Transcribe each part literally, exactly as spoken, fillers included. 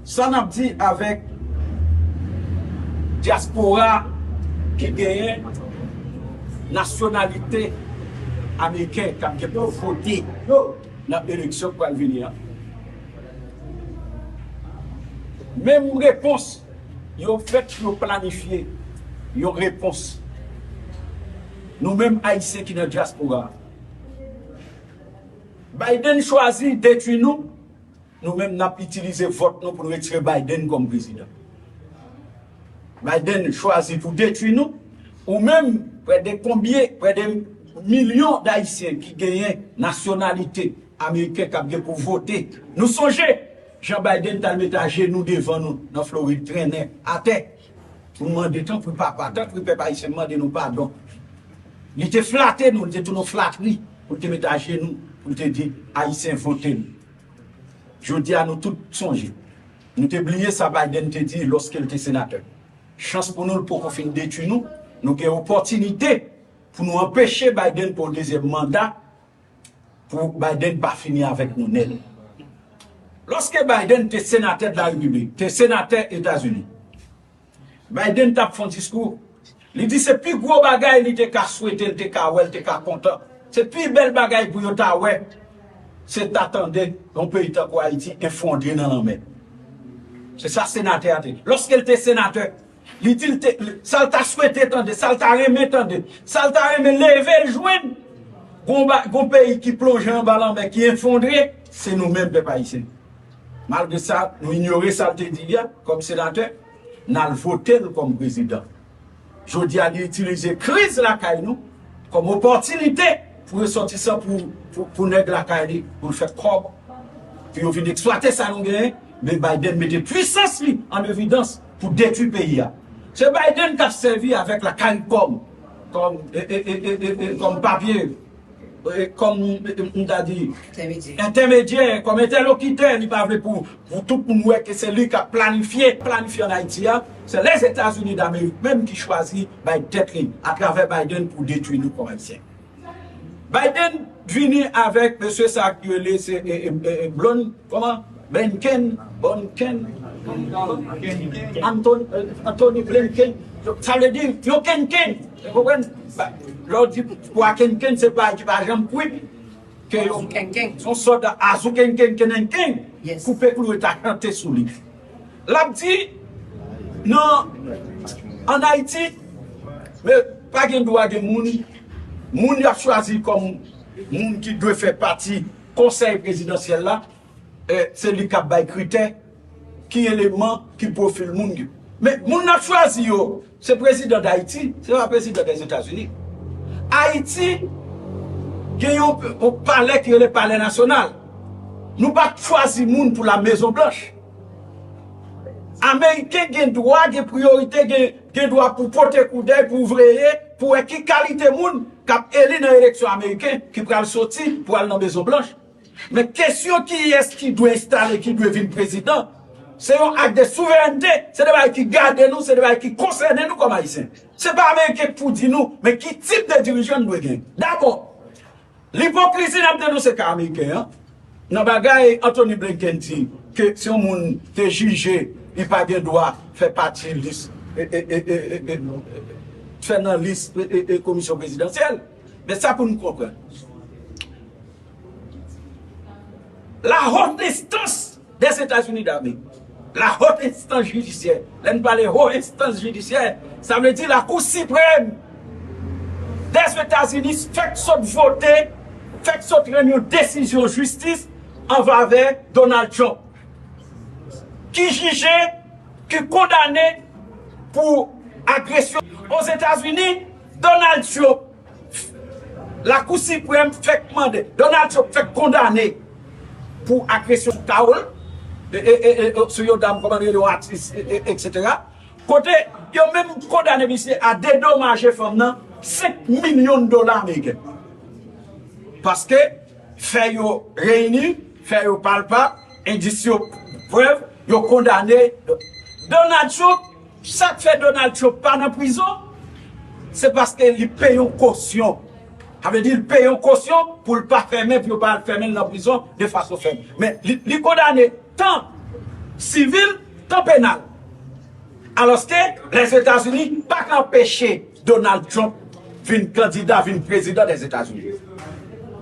Sa n ap di avèk dyaspora ki genyen nasyonalite ameriken k ap gen pou vote nan eleksyon k pral vini an. Menm repons yo fèt, yo planifye yon repons. Nou menm Ayisyen ki nan dyaspora, Biden chwazi detwi nou, nou menm n ap itilize vòt nou pou nou retire Biden kòm prezidan. Biden chwazi pou detwi nou, ou menm, prè de konbyen, prè de milyon d Ayisyen ki genyen nasyonalite ameriken k ap gen pou vote. Nou sonje jan Biden t al mete ajenou devan nou nan Florid, trennen atè, pou n mande, tanpri papa, tanpri pèp ayisyen, mande nou padon. Li te flate nou, li te tounen yon flatri pou l te mete ajenou, pou l te di Ayisyen vote l. Jodi a, nou tout sonje. Nou te bliye sa Biden te di lòske l te senatè. Chans pou nou, l poko fin detwi nou. Nou gen opòtinite pou nou anpeche Biden pran yon dezyèm manda, pou Biden pa fini avèk nou nèt. Lòske Biden te senatè de la Repiblik, te senatè Etazini, Biden t ap fè yon diskou. Li di se pi gwo bagay li te ka swete, li te ka wè, li te ka kontan. Se pi bèl bagay pou yo ta wè, se ta tande yon peyi tankou Ayiti efondre nan lanmè. Se sa senatè a te di. Lòske l te senatè, li di l te, sa l ta swete tande, sa l ta renmen tande, sa l ta renmen leve l jwenn. Gon ba-, gon peyi ki plonje anba lanmè, ki efondre, se nou menm pèp ayisyen. Malgre sa, nou inyore sa l te di a kòm senatè, n al vote l kòm prezidan. Jodi a, li itilize kriz lakay nou kòm opòtinite pou resòtisan, pou, pou, pou nèg lakay li, pou l fè kòb, pou yo vin eksplwate sa nou genyen. Men Biden mete pwisans li an evidans pou detwi peyi a. Se Biden k ap sèvi avèk la CARICOM kòm, e, e, kòm papye, e, kòm, e, e, m ta di, entèmedyè, kòm entèlokitè, li pa vle pou, pou tout moun wè ke se li k ap planifye, planifye ann Ayiti a. Se Lèzetazini Damerik menm ki chwazi bay tèt li atravè Biden pou detwi nou kòm Ayisyen. Biden vini avèk mesye sa ki rele se, e, e, e, e, Blon, kòman? Blinken, Bonken, Anthony, e, Anthony Blinken. Sa vle di, yon kenken. Ou konprann? Ba, lè w di pwa kenken, se pwa ki pa janm kwit. Ke yo, azou kenken, se yon sòt azou kenken, kenenken, yes, koupe klou e ta chante sou li. L ap di, nan, ann Ayiti, men pa gen dwa gen moun, moun y ap chwazi kòm moun ki dwe fè pati konsèy prezidansyèl la, e, se li k ap bay kritè, ki eleman, ki pwofil moun yo. Men moun n ap chwazi yo, se prezidan Dayiti, se pa prezidan Dèzetazini. Ayiti gen yon, yon palè ki rele Palè Nasyonal. Nou pa chwazi moun pou la Mezon Blanch. Ameriken gen dwa, gen priyorite, gen, gen dwa pou pote koudèy, pou veye, pou wè ki kalite moun k ap eli nan eleksyon ameriken ki pral soti pou al nan Mezon Blanch. Men kesyon kiyès ki dwe enstale, ki dwe vin prezidan, se yon ak de souverènte, se de bagay ki gade nou, se de bagay ki konsène nou kòm Ayisyen. Se pa Ameriken k pou di nou, men ki tip de dirijan n dwe gen. Dabò, lipokrizi n ap denonse ka Ameriken an, nan bagay Anthony Blinken di, ke si yon moun te jije, li pa gen dwa fè pati lis, e, e, fè nan lis, e, e, e, komisyon prezidansyèl. Men sa pou nou konprann. La haute instance des États-Unis d'Amérique, la haute instance judiciaire, lè n pale haute instance judiciaire, sa vle di Lakou Siprèm Dèzetazini fèk sot vote, fèk sot rann yon desizyon jistis an favè Donald Trump, ki jije, ki kondane pou agresyon. Ozetazini, Donald Trump, Lakou Siprèm fèk mande, Donald Trump fèk kondane pou agresyon sou kawòl, e, e, e, e, sou yon dam, kòman yo rele, yon atis, e, e, etsetera. Kote yo menm kondane misye a dedomaje fanm nan senk milyon dola ameriken. Paske fè yo reyini, fè yo palpab, endis yo, prèv, yo kondane Donald Trump. Sa k fè Donald Trump pa nan prizon, se paske li peye yon kosyon. Sa vle di, li peye yon kosyon pou l pa fèmen, pou yo pa al fèmen l nan prizon de fason fèm. Men li, li kondane tan sivil, tan penal. Alòske Lèzetazini pa ka anpeche Donald Trump vin kandida, vin prezidan Lèzetazini.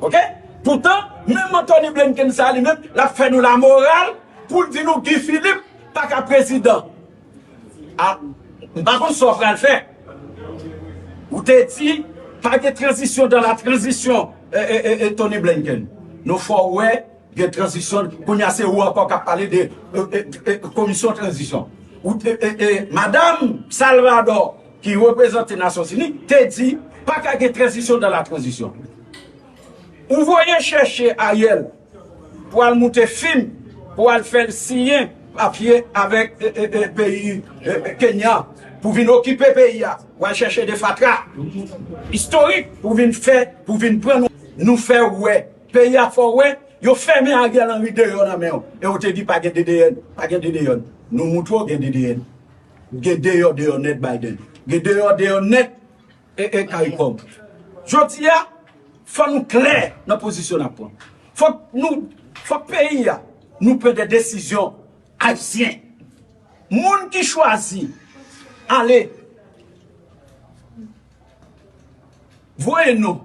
Oke? Poutan, menm Anthony Blinken sa li menm, l ap fè nou lamoral pou l di nou Guy Philippe pa ka prezidan. A, m pa konn sa w pral fè. Ou te di pa gen tranzisyon dan la tranzisyon, e, e, e, e, Tony Blinken. Nou fè w wè gen tranzisyon, kounye a se ou ankò k ap pale de, e, e, e, komisyon tranzisyon. Ou, e, e, e, madanm Salvador, ki reprezante Nasyonzini, te di pa ka gen tranzisyon dan la tranzisyon. Ou voye chèche Ariel pou al moute fim, pou al fè l siyen papye avèk, e, e, e, peyi, e, e, Kenya, pou vin okipe peyi a. Ou al chèche de fatra istorik pou vin fè, pou vin pran nou. Nou fè w wè. Peyi a fè w wè. Yo fèmen Ariel Henry deyò nan men w. E ou te di pa gen D D N. Pa gen D D N. Nou moutre w gen D D N. Gen deyò, deyò nèt Biden. Gen deyò, deyò nèt e, e, CARICOM. Jodi a, fò nou klè nan pozisyon n ap pran. Fòk nou, fòk peyi a, nou pran de desizyon ayisyen. Moun ki chwazi ale voye non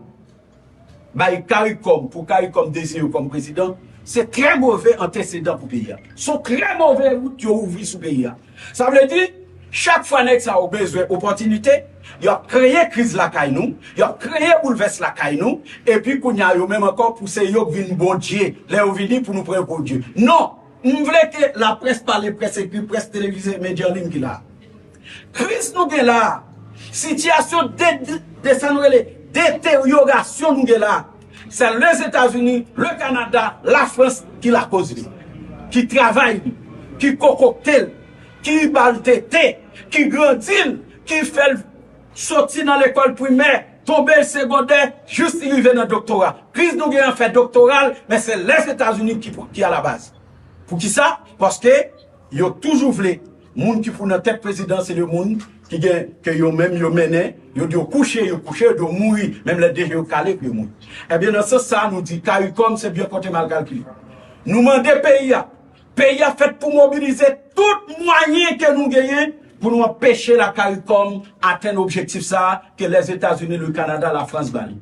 bay CARICOM pou CARICOM deziyen yo kòm prezidan, se trè move antesedan pou peyi a. Se yon trè move wout yo ouvri sou peyi a. Sa vle di, chak fwa nèg sa yo bezwen opòtinite, y ap kreye kriz lakay nou, y ap kreye boulvès lakay nou, epi kounye a yo menm ankò pou se yo k vin Bondye, lè yo vini pou nou pran yo pou Dye. Non, m vle ke laprès pale, près ekri, près televize, medya an liy ki la. Kriz nou gen la, sitiyasyon de, de, de sa nou rele deteryorasyon nou gen la, se Lèzetazini, le Kanada, Lafrans ki lakoz li, ki travay li, ki kokokte l, ki ba l tete, ki grandi l, ki fè l soti nan lekòl primè, tonbe segondè, jis li rive nan doktora. Kriz nou gen an fè doktoral, men se Lèzetazini ki, ki alabaz. Poukisa? Paske yo toujou vle moun ki pou nan tèt prezidan, se de moun ki gen, ke yo menm yo mennen, yo di yo kouche, yo kouche, yo di yo mouri, menm lè de je yo kale pou yo mouri. Ebyen, nan sans sa, nou di CARICOM se byen konte mal kalkile. Nou mande peyi a, peyi a fèt pou mobilize tout mwayen ke nou genyen pou nou anpeche la CARICOM atenn objektif sa a ke Lèzetazini, le Kanada, Lafrans ba li.